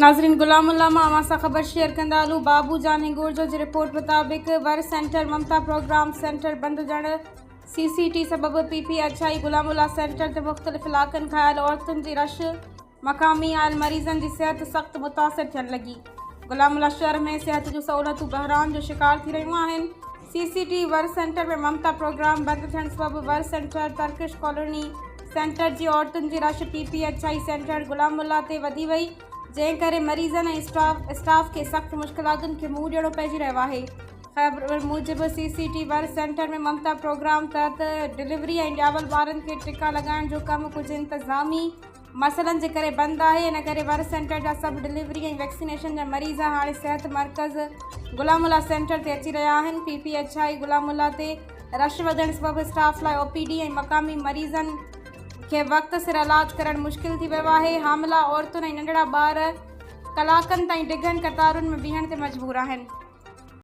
ناظرين غلام الله مان اوهان سان خبر شيئر ڪندا هلون بابو جان هنگورجو جي رپورٽ مطابق ور سينٽر ممتا پروگرام سينٽر بند هجڻ سي سي ٽي سبب P P H I Ghulam Ullah centre تي مختلف علائقن کان آيل عورتن جي رش مقامي آيل مريضن جي صحت سخت متاثر ٿيڻ لڳي غلام الله شهر ۾ صحت جون سهولتون بحران جو شڪار ٿي رهيون آهن سي سي ٽي ور سينٽر ۾ ممتا پروگرام بند ٿيڻ سبب ور سينٽر ترڪش ڪالوني سينٽر جي عورتن جي rush P P H I centre Ghulam Ullah تي وڌي وئي، جنهن ڪري مريضن ۽ اسٽاف کي سخت مشڪلاتن کي منهن ڏيڻو پئجي رهيو آهي. خبر موجب سي سي ٽي ور سينٽر ۾ ممتا پروگرام تحت ڊليوري ۽ ڄاول ٻارن کي ٽيڪا لڳائڻ جو ڪم ڪجهه انتظامي مسئلن جي ڪري بند آهي، ان ڪري ور سينٽر جا سڀ ڊليوري ۽ ويڪسينيشن جا مريض هاڻي صحت مرڪز غلام الله سينٽر تي اچي رهيا آهن، P P H I Ghulam Ullah تي رش وڌڻ سبب اسٽاف لاء او پي ڊي ۽ مقامي مريضن کي وقت سر علاج ڪرڻ مشڪل ٿي ويو آهي، حاملا عورتن ۽ ننڍڙا ٻار ڪلاڪن تائين ڊگهن قطارن ۾ بيهڻ تي مجبور آهن.